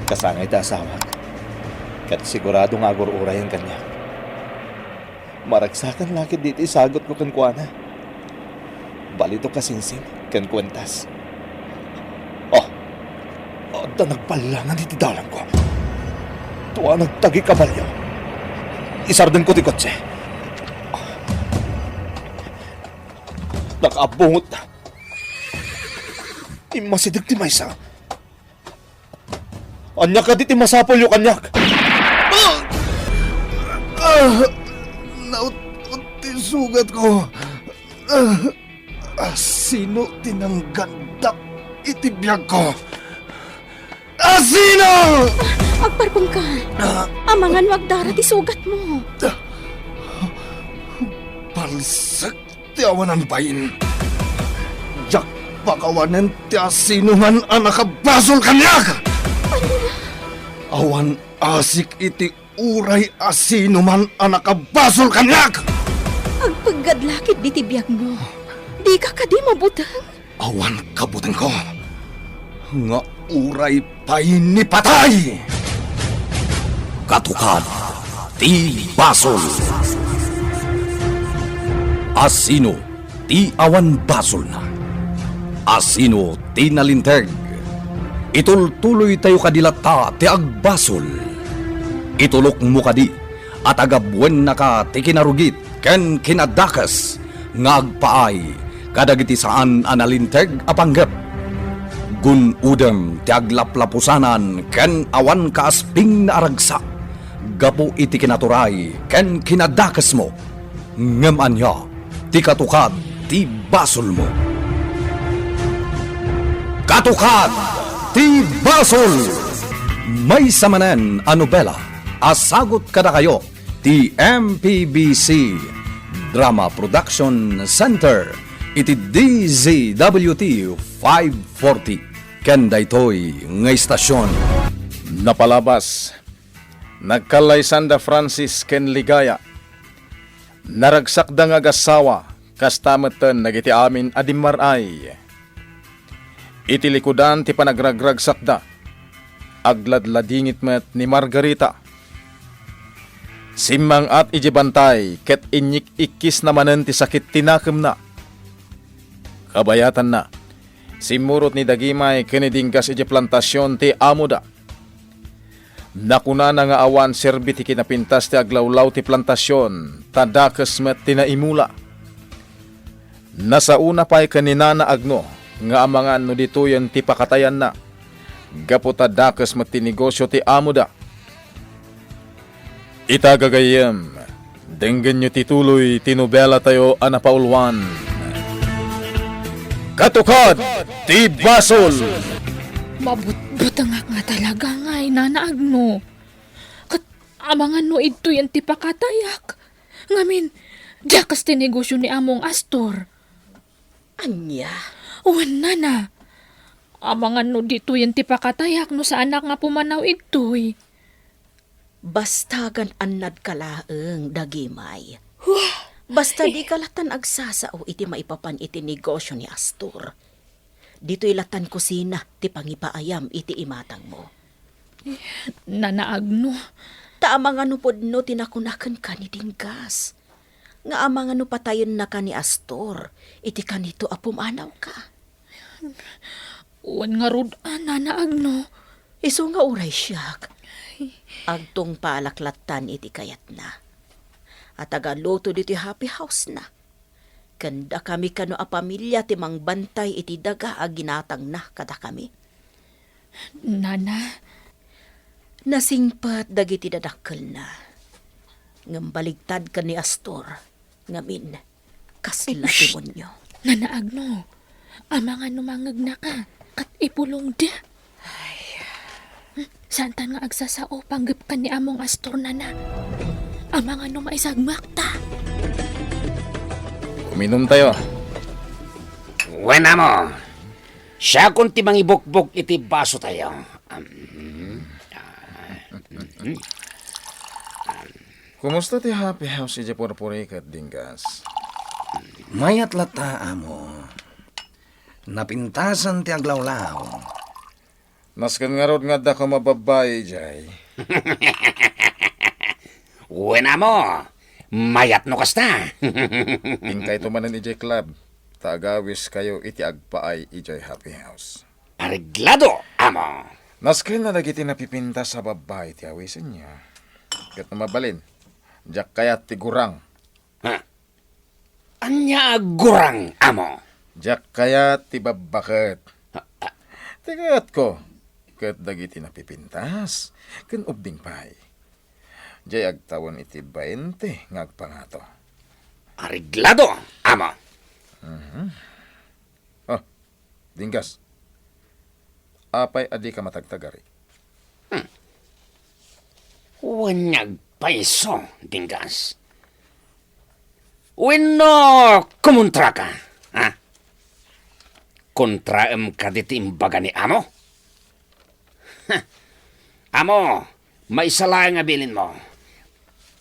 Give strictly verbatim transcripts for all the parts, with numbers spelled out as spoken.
Kasangay ti asawak, ket sigurado nga agur-urayen kaniak. Maragsakan la ketdi ti isagutko kenkuana. Balitok a singsing ken kuentas. Oh, adda nagballangan iti dalangko. Tua nagtagi kabalio. Isardenko ti kotse. Nakaabungot. Immasideg ti maysa. Ania kadi ti masapulyo kaniak? Ah! Ah! Naut-ot ti sugatko. Ah! Asino ti nanggandak iti biagko? Asino? Agparpengka. Ah! Amangan no agdara ti sugatmo. Palsek ti awanan bain. Diak pakawanen ti asinoman a nakabasol kaniak. Awan asik iti uray asinoman a nakabasol kaniak. Agpeggad la ketdi ti biagmo. Dika kadi mabuteng? Awan kabutengko nga uray pay ni patay. Katukad ti basol. Asino ti awan basolna? Asino ti nalinteg? Itultuloytayo kadi latta ti agbasol. Itulokmo kadi a tagabuennaka ti kinarugit ken kinadakes nga agpaay kadagiti saan a nalinteg a panggep. Gun-odem ti aglaplapusanan ken awan kaaspingna a ragsak gapu iti kinaturay ken kinadakesmo. Ngem ania ti katukad ti basolmo? Katukad ti basol! Maysa manen a nobela a sagut kadakayo ti M P B C Drama Production Center iti D Z W T five forty ken daytoy nga istasion. Napalabas, nagkallaysan da Francis ken Ligaya. Naragsakda nga agassawa, kasta metten dagiti amin a dimmar-ay. Iti likudan ti panagragragsakda, agladladingit met ni Margarita. Simmang-at idiay bantay ket inyik-ikkisna manen ti sakit ti nakemna. Kabayatanna, simmurot ni Dagimay ken ni Dinggas idiay plantasion ti amoda. Nakunana nga awan serbi ti kinapintas ti aglawlaw ti plantasion, ta dakes met ti naimula. Nasaona pay ken ni Nana Agno nga amangan no ditoyen ti pakatayanna, gapu ta dakes met ti negosio ti amoda. Ita gagayyem, denggenyo ti tuloy ti nobelatayo a napauluan, Katukad ti Basol! Mabutbutengak nga talaga ngay, Nana Agno. Ket amangan no idtoyen ti pakatayak. Ngamin, dakes ti negosio ni Among Astor. Ania? Wen, Nana. Amangan no ditoyen ti pakatayak no saanak nga pumanaw idtoy. Basta agan-annadka laeng, Dagimay. Wah! Basta dika latan agsasao iti maipapan iti negosio ni Astor. Ditoy latan kusina ti pangipaayam iti imatangmo. Nana Agno. Ta amangan no pudno ti nakuna kenka ni Dinggas. Nga amangan no patayennaka ni Astor iti kanito a pumanawka. Wen ngarud a, Nana Agno. Isu nga uray siak, agtungpalak lattan iti kayatna. A tagaluto ditoy happy house-na. Ken dakami kano a pamilia ti mangbantay iti daga a ginatangna kadakami. Nana. Nasingpet dagiti dadakkelna. Ngem baligtad ken ni Astor. Ngamin, kasla demonio. Nana Agno, amangan no mangegnaka, ket ipulongda. Ay. Saantan nga agsasao, panggepkan ni Among Astor, Nana. Amangan no maisagmakta. Uminumtayo. Wen, Amo. Siakon ti mangibukbok iti basotayo. Am, ah, mm, mm. Kumusta ti happy house idiay purpuriket, Dinggas? Mayat latta, Amo. Napintasan ti aglawlaw. Nasken ngarud nga adda koma babbai idiay. Wen, amo, mayat no kasta. Inkayto manen idiay club, ta agawiskayo iti agpaay idiay Happy House. Areglado, amo. Nasken a dagiti napipintas a babbai ti awisenyo. Ket no mabalin, diak kayat ti gurang. Ha? Ania a gurang, amo? Diak kayat ti babbaket. Ha, ha. Ti kayatko, ket dagiti napipintas, ken ubing pay. Diay agtawen iti bainte nga agpangato. Areglado, amo. Mhm. Oh, Dinggas. Apay a dika matagtagari? Hmm. Wen nga agpayso, Dinggas. Wenno kumontraka, ha? Kontraem kadi ti imbaga ni amo? Amo, maisa laeng a bilinmo.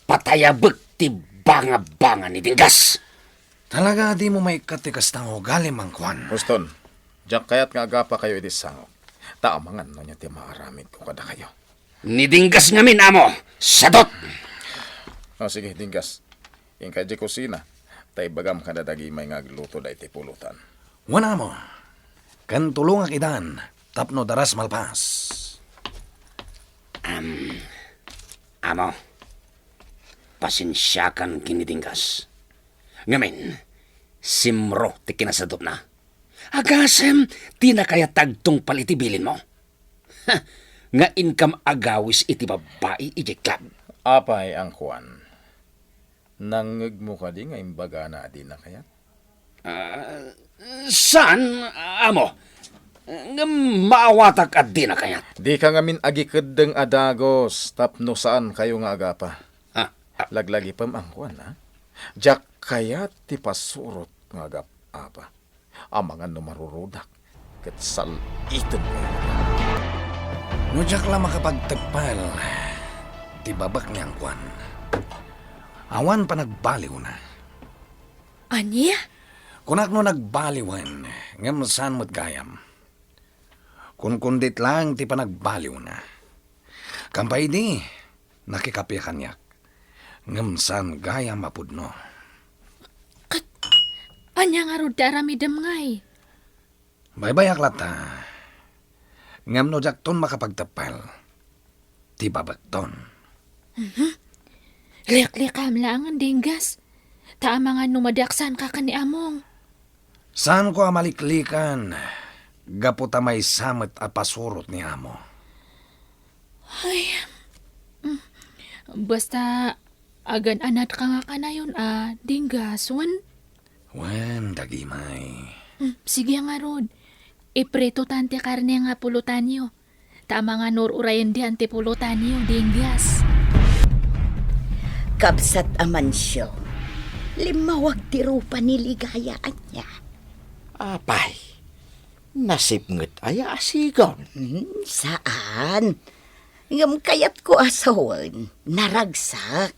Patayabek ti bangabanga ni Dinggas. Talaga a dimo maikkat ti kasta nga ugalim, Angkuan. Boston, diak kayat nga agapakayo iti sangok. Ta amangan no ania ti maaramidko kadakayo. Ni Dinggas ngamin, amo. Sadot! O, sige, Dinggas. Inka idiay kusina, ta ibagam kadadagimay nga agluto daytoy pulotan. Wen, amo. Ken tulongak idan tapno daras malpas. Am, amo, pasensiakan ken ni Dinggas. Ngamin, simro ti kinasadotna. Agasem, dina kayat ti agtungpal iti bilinmo? Ha, nga inkam agawis iti babbai idiay club. Apay, Angkuan? Nangngegmo kadi nga imbagana a dina kayat? Ah, saan, amo? Ngem maawatak a dina kayat. Dika ngamin agikeddeng a dagus tapno saankayo nga agapa. Ah, ah. Laglagipem, Angkuan, a? Diak kayat ti pasurot nga agap-apa. Amangan no marurudak, ket sal-itenko. No diak la makapagteppel ti babek ni Angkuan, awan panagbaliwna. Ania? Kunak no nagbaliwen, ngem saan met gayam. Kunkundit laeng ti panagbaliwna. Kampay idi, nakikape kaniak. Ngem saan gayam a pudno. Ket, ania ngarud ti aramidem ngay? Baybayak latta. Ngem no diakton makapagteppel, ti babekton. Mhm. Liklikam laengen, Dinggas. Ta amangan no madiaksanka ken ni Among. Saanko a maliklikan, gapu ta maysa met a pasurot ni Amo. Ay, mm, basta agan-anadka nga kanayon a, Dinggas, wen? Wen, dagimay. Mm, sige ngarud. Ipritotan ti karne nga pulotanyo. Ta amangan no ur-urayendian ti pulotanyo, Dinggas. Kabsat Amancio, limmawag ti rupa ni Ligaya ania? Apay, nasipnget aya a sigaw? Hmm, saan. Ngem kayatko a sawen, naragsak.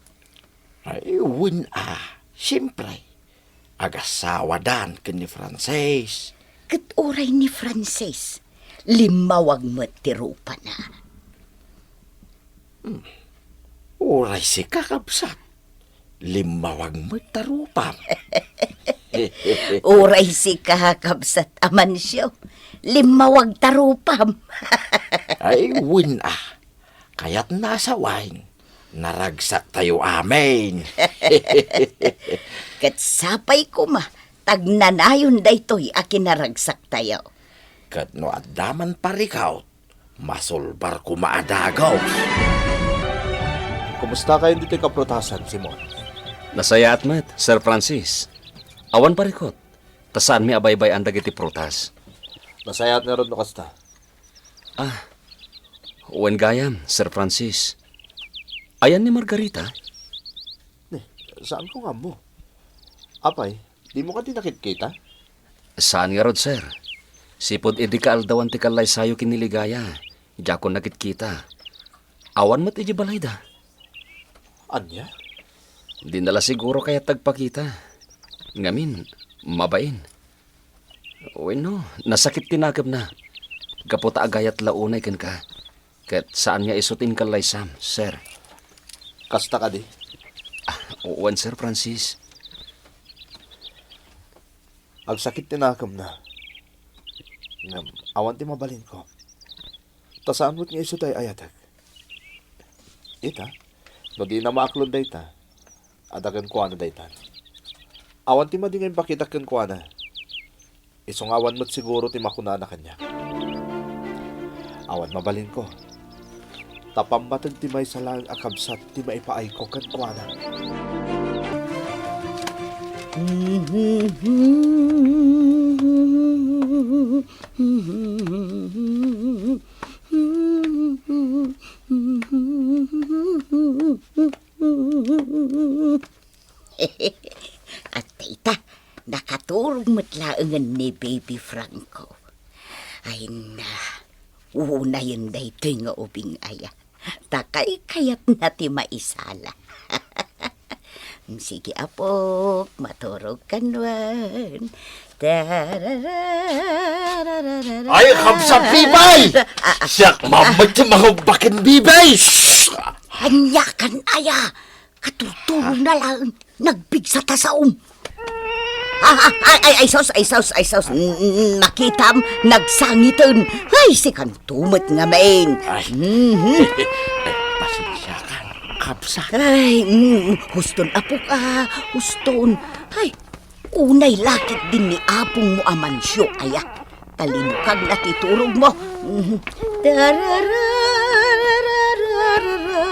Ay, wen a, siempre. Agasawadan ken ni Francis. Ket uray ni Francis, limmawag met ti rupana. Hmm. Uray sika, kabsat, limmawag met ta rupam. Uray sika, kabsat Amancio, limmawag ta rupam. Ay, wen a. Kayatna a sawen, naragsaktayo amin. Ket sapay koma, tagnanayon daytoy a kinaragsaktayo. Ket no adda man parikut, masulbar koma a dagus. Kumusta kayo ditoy kaprutasan, Simon? Nasayaat met, Sir Francis. Awan parikut, ta saanmi a baybay-an dagiti prutas. Nasayaat ngarud no kasta. Ah, wen gayam, Sir Francis. Ayan ni Margarita? Ni, saanko nga ammo? Apay, dimo kadi nakitkita? Saan ngarud, sir. Sipud idi kaaldawan ti kallaysayo ken ni Ligaya, diakon nakitkita. Awan met idiay balayda. Ania? Dina la siguro kayat agpakita. Ngamin, mabain. Wenno, nasakit ti nakemna. Gapu ta agayat la unay kenka, ket saan nga isu ti inkallaysam, sir. Kasta kadi? Ah, wen, Sir Francis. Agsakit ti nakemna. Ngem, awan ti mabalinko. Ta saan met nga isu ti ay-ayatek. Ita, no dina maaklon dayta, adda kenkuana daytan. Awan ti madi nga impakitak kenkuana. Isu nga awan met siguro ti makunana kaniak. Awan mabalinko. Ta pammateg ti maysa laeng a kabsat ti maipaayko kenkuana. At dayta, nakaturog met laengen ni Baby Franco. Ay na, unayen daytoy nga ubing aya. Ta kaykayatna ti maisala. Sige, apok, maturog kan wen. Tarararararara. Ay, kabsat, Bibay! Ah, ah, siak ah, mammet ti mangubbaken, Bibay! Shh! Ania kan aya? Katurturog na laeng, nagpigsa ta saom. Ah, ah, ay, ay, ay, sus, ay, sus, ay, sus. Mm, mm, nakitam, nagsangiten. Ay, sikanto met ngamin. Ay. Mhm. Ay, pasensiakan, kabsat. Ay, mm, huston, apok, ah, huston. Ay, unay lakit din ni apong mo a mansyo, aya. Talinkagna ti turogmo. Tarararararara.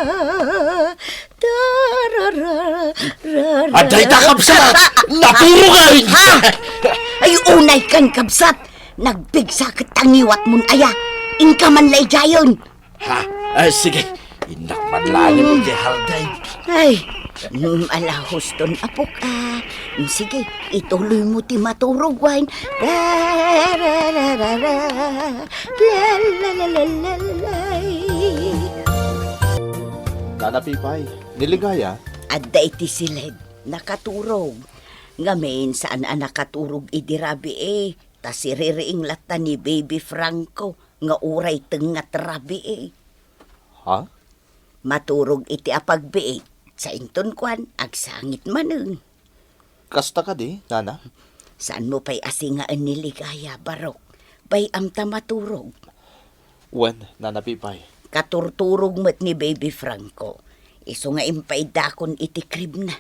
Tararararara. Adda ita, kabsat! Naturog ay! Ha? Ay, unay kan, kabsat. Nagpigsa ket tangiwat mon aya. Inka man la idiayen. Ha? Ay, sige. Innak man laeng iti harddive. Ay, mm, ala, huston, apok, ah. Mm, sige, ituloy mo ti maturog, wen. Tarararara, la, la, la, la, la, la. Nana Pipay, ni Ligaya? Adda iti siled, nakaturog. Ngamin, saan a nakaturog idi rabii, eh. Ta siririing latta ni Baby Franco nga uray tengngat rabii, eh. Ha? Maturog iti apagbiit, sainton kuan, agsangit manen. Kasta kadi, nana? Saanmo pay a singaen ni Ligaya, barok? Bay-am ta maturog. Wen, nana Pipay. Katurturog met ni Baby Franco. Isu nga impaiddakon iti cribna.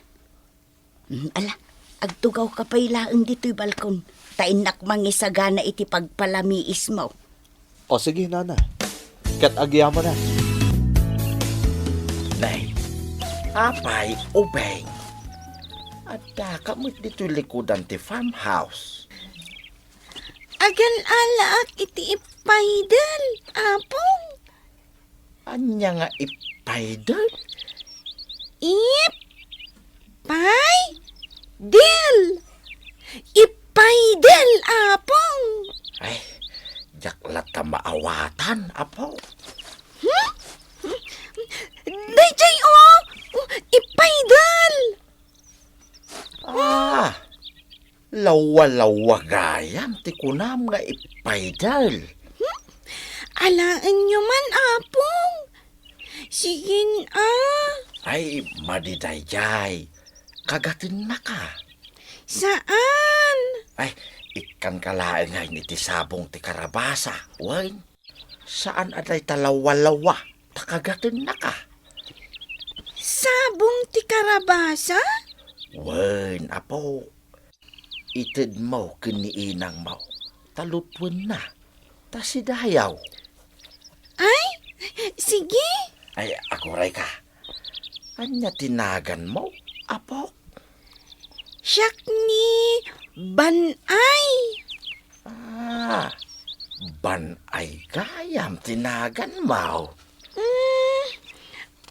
Mm, ala, agtugawka pay laeng ditoy balkon, ta innak mangisagana iti pagpalamiismo. O, sige, nana. Ket agyamanak. Nay, apay, ubing. Addaka met ditoy likudan ti farmhouse. Agan-alaak iti ipaydel, Apong. Ania nga ipaydel? Ipaydel. Ipaydel, Apong. Ay, diak latta maawatan, Apo. Hmm? Daydiay, o, ipaydel. Ah, lawwa-lawwa gayam ti kunam nga ipaydel. Hmm? Alaenyo man, Apong. Sige, a. Ay, madi daydiay. Kagatennaka. Saan? Ay, ikkanka laeng ngamin iti sabong ti karabasa, wen? Saan a dayta lawwa-lawwa, ta kagatennaka. Sabong ti karabasa? Wen, Apo. Itedmo ken ni inangmo, ta lutwenna, ta sidayaw. Ay, sige. Ay, agurayka. Ania ti naganmo, Apo? Siak ni Ban-ay. Ah, Ban-ay gayam ti naganmo. Mm,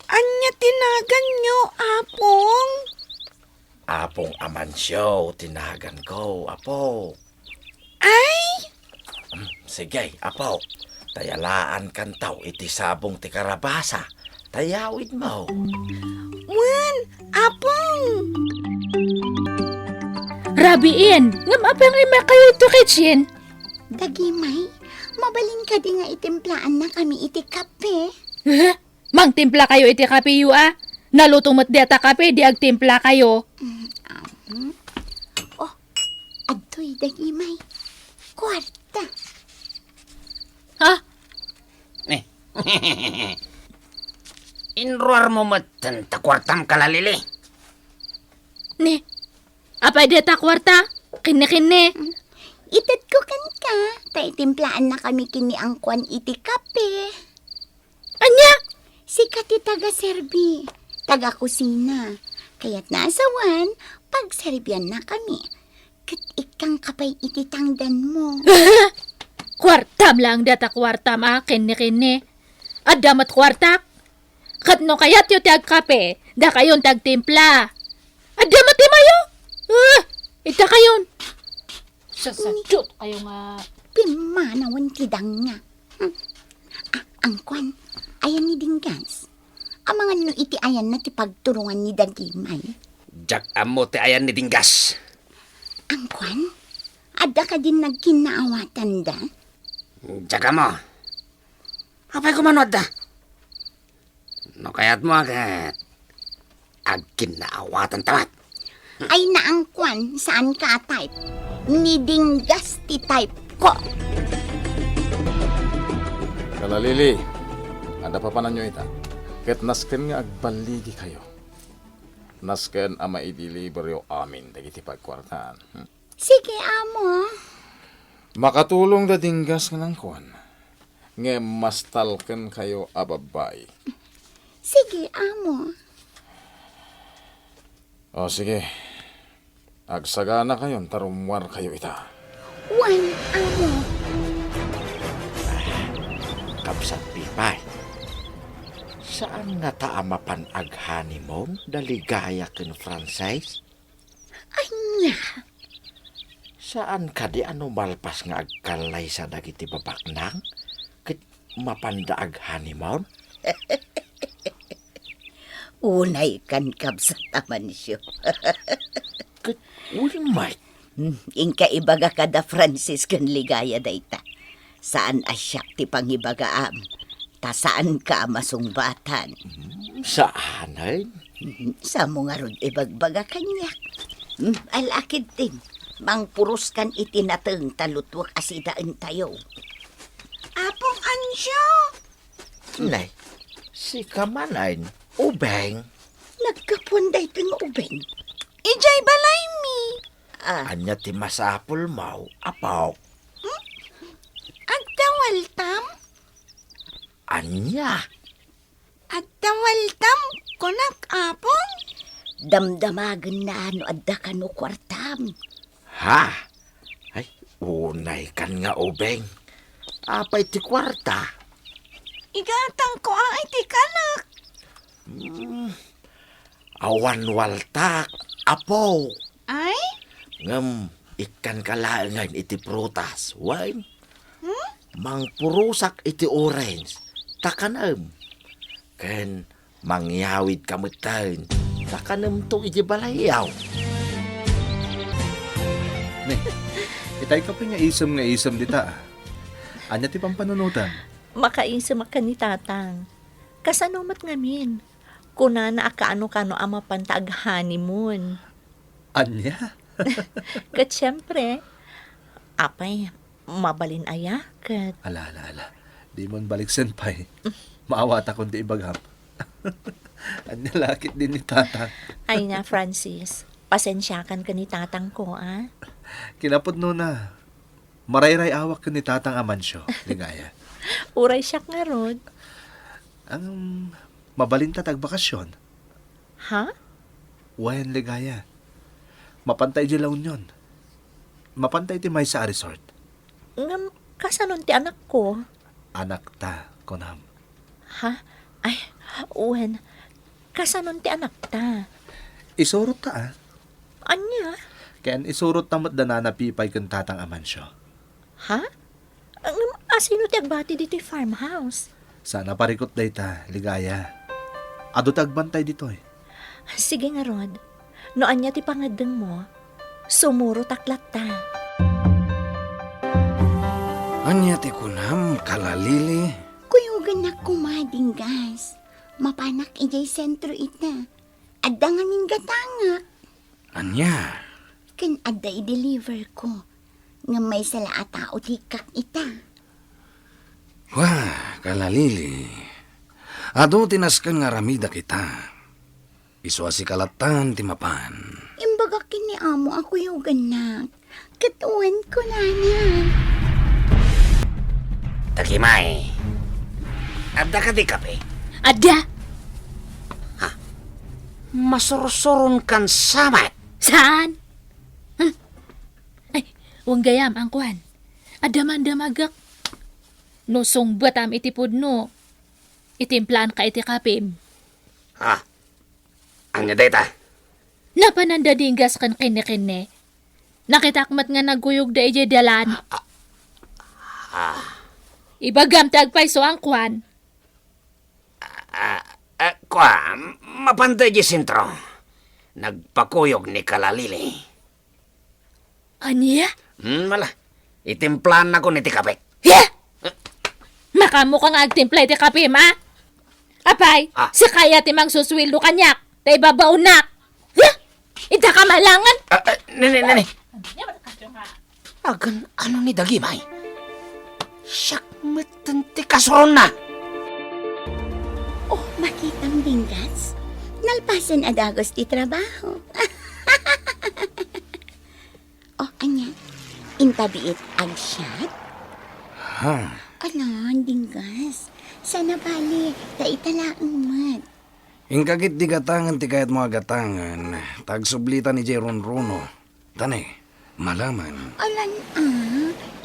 ania ti naganyo, Apong? Apong Amancio ti naganko, Apo. Ay! Mm, sige, Apo. Tayalaankanto iti sabong ti karabasa. Tayawidmo. Wen, Apong! Rabiin, ngem apay nga immakayo iti kitchen? Dagimay, Mabalin kadi nga itimplaannakami iti kape? Eh? Mangtimplakayo iti kapeyo a? Naluto met dayta kape, di agtimplakayo. Mm, um. Oh, adtoy dagimay. Kuarta. Ha? Eh. Inruarmo metten ta kuartam, Kalalili. Ne, apay dayta kuarta? Kinne, kinne. Itedko kenka, ta itimplaannakami ken ni Angkuan iti kape. Ania? Sika ti taga-serbi, taga-kusina. Kayatna a sawen, pagserbiannakami. Ket ikkanka pay iti tangdanmo. Kuartam laeng dayta kuartam a, kinne, kinne. Adda met kuartak? Ket no kayatyo ti agkape, dakayon ti agtimpla. Adda met ti mayo? Ah, iddakayon. Sasadyot kayo nga. Pimmanawen ti danga. Hmm. Ah, Angkuan, ayan ni Dinggas. Amangan no iti ayanna ti pagturongan ni dagimay. Diak ammo ti ayan ni Dinggas. Angkuan, adda kadin nagkinnaawatanda? Diak ammo. Apay koma no adda? No kayatmo a ket, agkinnaawatanta met. Ay, Angkuan, saanka a type. Ni Dinggas ti type ko. Kalalili, adda papananyo ita. Ket nasken nga agballigikayo. Nasken a maideliveryo amin dagiti pagkuartaan. Hmm. Sige, amo. Makatulong da Dinggas ken Angkuan. Ngem mastalkenkayo a babbai. Sige, amo. O, sige. Agsaganakayon ta rummuarkayo ita. Wen, amo. Kabsat Pipay, saan ngata a mapan ag-honeymoon da Ligaya ken Francis? Ania? Saan kadi a no malpas nga agkallaysa dagiti babaknang ket mapanda ag-honeymoon? Unaykan, kabsat Amancio. Ket wen met. Hmm, inka ibaga kada Francis ken Ligaya dayta. Saan a siak ti pangibagaam, ta saanka a masungbatan. Hmm, saanen? Hmm, samo ngarud ibagbaga kaniak. Hmm, ala ketdin, mangpuroskan iti nateng ta lutwek a sidaentayo. Apong Anjo! Nay, sika manen, ubeng. Naggapuan daytoy nga ubeng. Idiay balaymi. Ah. Ania ti masapulmo, apok? Hmm? Agtawaltam? Ania? Agtawaltam, kunak, apong? Damdamagenna no adda kano kuartam. Ha? Ay, unaykan nga ubeng. Apay ti kuarta? Igatangko a iti kanak. Hmm. Awan waltak, apo. Ay? Ngem ikkanka laengen iti prutas, wen? Hmm? Mangpurosak iti orange, ta kanem. Ken mangyawidka metten, ta kanemto iti balayyo. Ne, itay ka pay nga isem nga isem dita, ah. Ania ti pampanunotem? Makaisemak ken ni Tatang. Kasano met ngamin? Kunana a kaano-kano a mapanta ag-honeymoon. Ania? Ket siempre, apay, mabalin aya ket. Ala, ala, ala. Dimon baliksen pay. Maawatakon ti ibagam. Ania la ketdin ni Tatang? Ay na, Francis. Pasensiakan ken ni Tatangko, a? Kinapudnona, marayray-awak ken ni Tatang Amancio, Ligaya. Uray siak ngarud. Ang mabalinta ti agbakasyon. Ha? Wen, Ligaya. Mapanta idiay La Union. Mapanta iti maysa a resort. Ngem, kasanon ti anakko? Anakta, kunam. Ha? Ay, wen. Kasanon ti anakta? Isurotta, a. Ania? Ken isurotta met da Nana Pipay ken Tatang Amancio. Ha? Ngem, asino ti agbati ditoy farmhouse? Saan a parikut dayta, Ligaya. Adu ti agbantay ditoy. Sige ngarud. No ania ti pangngeddengmo, sumurotak latta. Ania ti kunam, Kala Lili? Kuyogannak koma, Dinggas. Mapanak idiay sentro ita. Adda ngamin gatangak. Ania? Ken adda i-deliver ko. Ngem maysa la a tao ti ikkak ita. Wa, Kala Lili. Adu ti nasken nga aramidak ita. Isu a sika lattan ti mapan. Imbagak ken ni amo a kuyogannak. Ket wen kunana. Dagimay. Adda kadi kape? Adda. Ha? Masursuronkan sa met. Saan? Hmm. Ay, wen gayam, angkuan. Adda man damagek. No sungbatam iti pudno, itimplaanka iti kapim. Ha? Ania dayta? Napanan da Dinggas ken Kenne-kenne. Nakitak met nga nagkuyogda idiay dalan. Ah. Ibagam ti agpayso, angkuan. Ah, ah, kua, mapanda idiay sentro. Nagpakuyog ni Kala Lili. Ania? Hmm, mala. Itimplaannakon iti kape. He? Makaammoka nga agtimpla iti kapim, a? Apay, ah, sika aya ti mangsusueldo kaniak, ta ibabaonak. He? Inta ka malangan? Ah, ah, nene, nene. Agan, ano ni Dagimay? Siak metten ti kasuronna. Oh, makitam, Dinggas. Nalpasen a dagus ti trabaho. Oh, ania? Inta biit agsiat? Ha? Alan, Dinggas. Sana bali, ta ita laeng met. Inka ketdi gatangen ti kayatmo a gatangen, ta agsublitan idiay runruno. Tani, malaman. Alan a,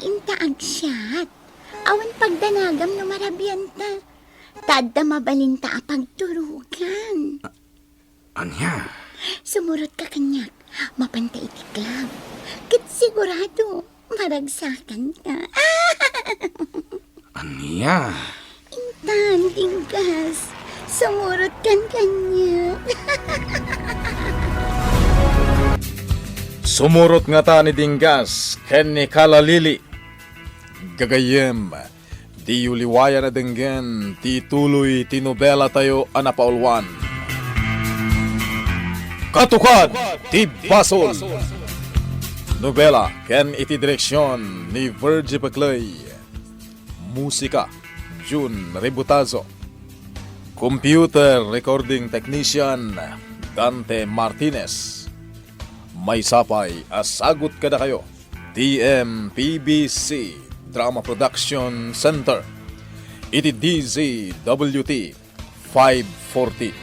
inta agsiat. Awan pagdanagam no marabianta. Ta adda mabalinta a pagturogan. A-, ania? Sumurotka kaniak, mapanta iti club. Ket sigurado, maragsakanka. Ania? Intan, Dinggas. Sumurot kan kaniak. Sumurot ngata ni Dinggas ken ni Kala Lili. Gagayyem, diyo liwayan a denggen ti ituloy ti nobelatayo a napauluan. Katukad ti Basol. Nobela ken iti direksion ni Virgie Peclay. Musika, Jun Rebutazo. Computer recording technician, Dante Martinez. Maysa pay a sagut kadakayo, T M P B C Drama Production Center, iti D Z W T five forty.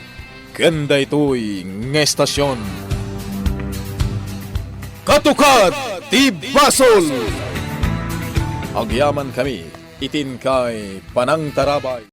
Ken daytoy nga estasion, Katukad ti Basol! Agyamankami iti inkay panangtarabay.